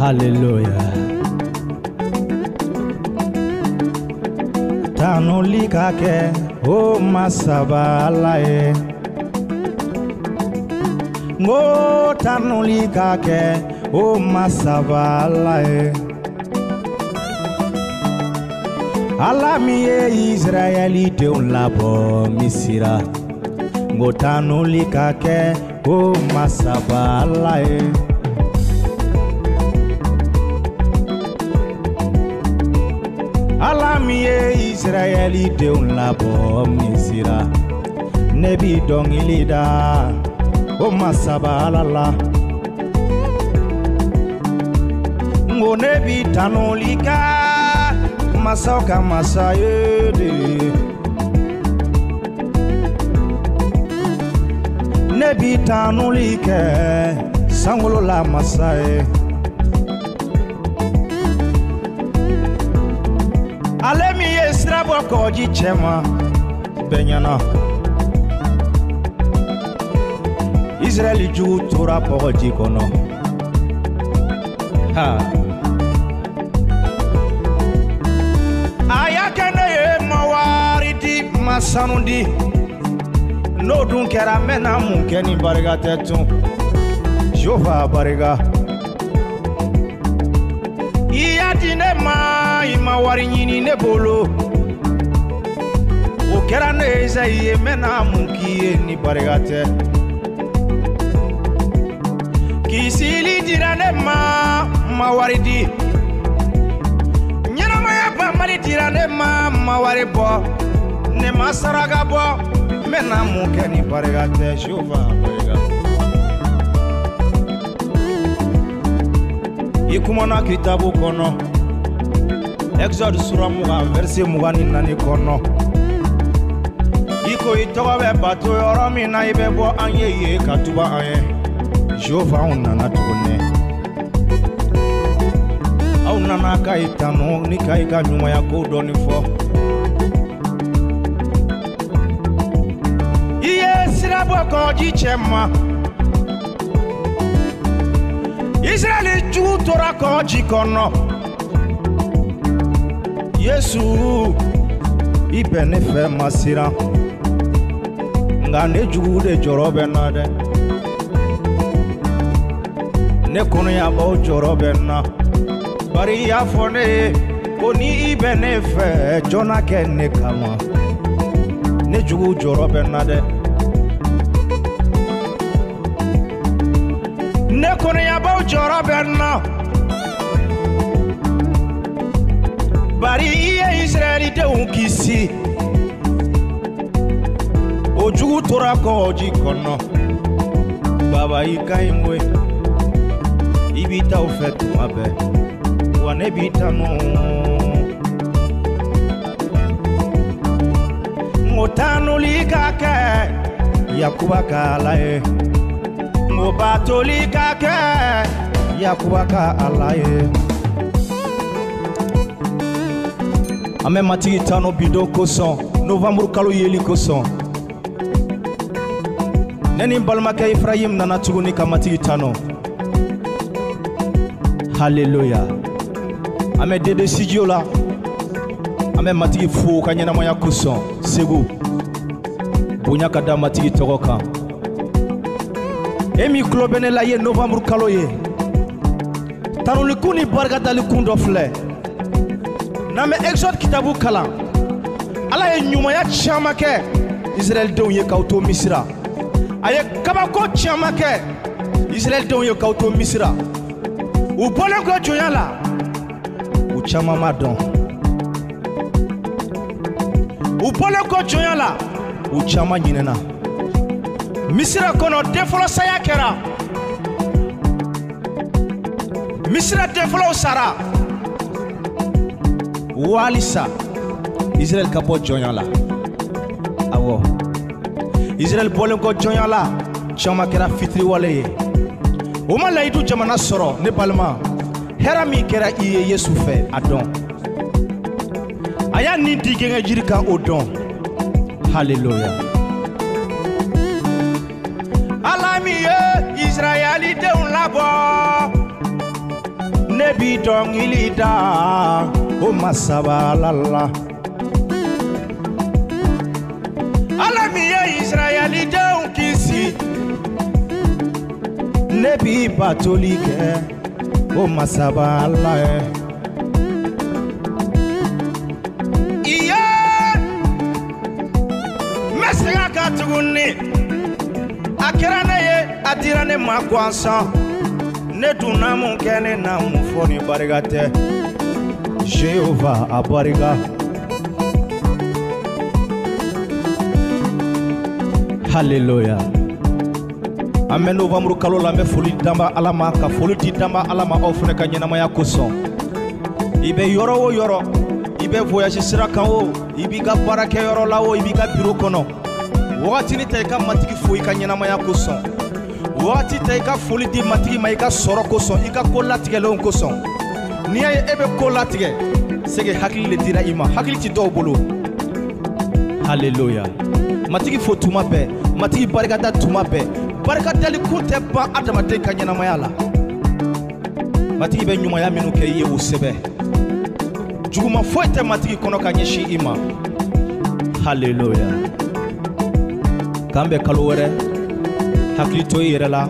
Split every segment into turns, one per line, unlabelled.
Hallelujah. Tanuli ka kɛ o masaba Ala ye. N ko tanuli ka kɛ o masaba Ala ye. Ala min ye Israɛli denw labɔ Misira. N ko tanuli ka kɛ o masaba Ala ye. Ala min ye Israɛli denw labɔ Misira. Ne bi dɔnkili da o masaba Ala la. N ko ne bi tanuli kɛ masaw ka masa ye de. Ne bi tanuli kɛ sankolo la masa ye. Ale min ye sira bɔ kɔgɔji cɛma bɛɛ ɲɛna. Israɛli jugu tora kɔgɔji kɔnɔ. Ha. A y'a kɛ ne ye ma wari di ma sanu di. N'o dun kɛra n bɛna mun kɛ ni barika tɛ tun. Jehova barika. I y'a di ne ma i ma wari ɲini ne bolo. O kɛra ne Esayi ye n bɛna mun k'i ye ni barika tɛ. Kisili dira ne ma ma wari di. Ɲɛnamaya banbali dira ne ma ma wari bɔ. Ne ma saraka bɔ n bɛna mun kɛ ni barika tɛ. Jehova barika. I kumana kitabu kɔnɔ Exode sura 20 verset 24 kɔnɔ. I ko i tɔgɔ bɛ bato yɔrɔ min na i bɛ bɔ an ye yen ka tuba an ye. Jehova anw nana tuguni. Aw nana ka i tanu ni ka i ka ɲumanya ko dɔɔni fɔ. I ye sira bɔ kɔgɔji cɛ ma. Israɛli jugu tora kɔgɔji kɔnɔ. Yesu i bɛ ne fɛ ma siran. Nka ne jugu de jɔrɔ bɛ n na dɛ. Ne kɔnɔyabaw jɔrɔ bɛ n na. Bari i y'a fɔ ne ye ko ni i bɛ ne fɛ jɔn na kɛ ne kama. Ne jugu jɔrɔ bɛ n na dɛ. Ne kɔnɔyabaw jɔrɔ bɛ n na. Bari i ye Israɛli denw kisi. O jugu tora kɔgɔji kɔnɔ. Baba i ka ɲi koyi. I b'i taw fɛ tuma bɛɛ. Wa ne b'i tanu. N ko tanuli ka kɛ Yakuba ka Ala ye. N ko batoli ka kɛ Yakuba ka Ala ye. An bɛ Matigi tanu bi don kosɔn, novembre kalo yeli kosɔn. Ne ni n balimakɛ Ifrahim nana tuguni ka Matigi tanu. Hallelujah. An bɛ DD studio la. An bɛ Matigi fo ka ɲɛnamaya kosɔn Segu. Bonya ka da Matigi tɔgɔ kan. E min tulo bɛ ne la i ye novembre kalo ye. Tanulikun ni barikadalikun dɔ filɛ. N'an bɛ Exode kitabu kalan, Ala ye ɲumanya caman kɛ Israɛl denw ye k'aw to Misira. A ye kabako caman kɛ Israɛl denw ye k'aw to Misira. U bɔlen kɔ jɔnya la, u caman ma dɔn. U bɔlen kɔ jɔnya la, u caman ɲinɛna. Misira kɔnɔ den fɔlɔ saya kɛra. Misira den fɔlɔw sara. Walisa Israɛl ka bɔ jɔnya la. Awɔ. Israɛl bɔlen kɔ jɔnya la, caman kɛra fitiriwale ye. O ma layidu jamana sɔrɔ ne balima. Hɛrɛ min kɛra i ye Yesu fɛ a dɔn. A y'a nin di gɛngɛ jiri kan o dɔn. Hallelujah. Ala min ye Israɛli denw labɔ. bi dɔnkili da o masaba Ala la. Ala min ye Israɛlidenw kisi, ne bi batoli kɛ o masaba Ala ye. Iye, n bɛ segin a kan tuguni. A kɛra ne ye, a dira ne ma gansan. Ne dun na mun kɛ, ne na mun fɔ ni barika tɛ. Jehova a barika. Hallelujah. An bɛ novembre kalo la, an bɛ foli danba Ala ma, ka foli di danba Ala ma aw fana ka ɲɛnamaya kosɔn. I bɛ yɔrɔ o yɔrɔ, i bɛ voyage sira kan o, i b'i ka baarakɛyɔrɔ la o, i b'i ka bureau kɔnɔ, wagati ni ta i ka matigi fo i ka ɲɛnamaya kosɔn. Wagati ta i ka foli di matigi ma i ka sɔrɔ kosɔn, i ka ko latigɛlenw kosɔn. N'i y'a ye e bɛ ko latigɛ, c'est que hakili le dira i ma, hakili ti dɔw bolo. Hallelujah. Matigi fo tuma bɛɛ, matigi barikada tuma bɛɛ. Barikadali kun tɛ ban adamaden ka ɲɛnamaya la. Matigi bɛ ɲumanya minnu kɛ i ye, o sɛbɛ. Juguman foyi tɛ matigi kɔnɔ ka ɲɛsin i ma. Hallelujah. K'an bɛn kalo wɛrɛ. Hakili to i yɛrɛ la,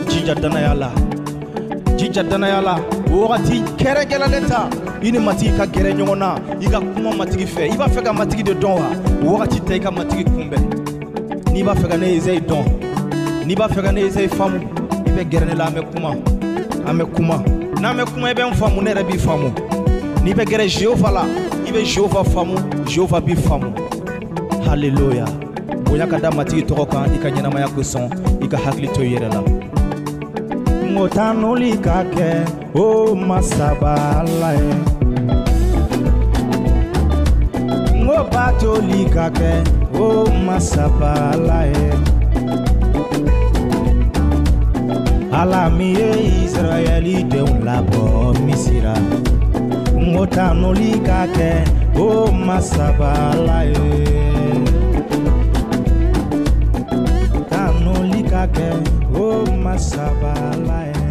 jija danaya la, jija danaya la. O wagati kɛrɛnkɛrɛnlen ta i ni matigi ka gɛrɛ ɲɔgɔn na, i ka kuma matigi fɛ. I b'a fɛ ka matigi de dɔn wa? O wagati ta i ka matigi kunbɛn. N'i b'a fɛ ka ne Ezayi dɔn, n'i b'a fɛ ka ne Ezayi faamu, i bɛ gɛrɛ ne la, an bɛ kuma, an bɛ kuma. N'an bɛ kuma, i bɛ n faamu, ne yɛrɛ b'i faamu. N'i bɛ gɛrɛ Jehova la, i bɛ Jehova faamu, Jehova b'i faamu. Hallelujah. Bonya ka da matigi tɔgɔ kan i ka ɲɛnamaya kosɔn, i ka hakili to i yɛrɛ la. N ko tanuli ka kɛ o masaba Ala ye. N ko batoli ka kɛ o masaba Ala ye. Ala min ye Israɛlidenw labɔ Misira, n ko tanuli ka kɛ o masaba Ala ye. Tanuli ka kɛ o masaba Ala ye.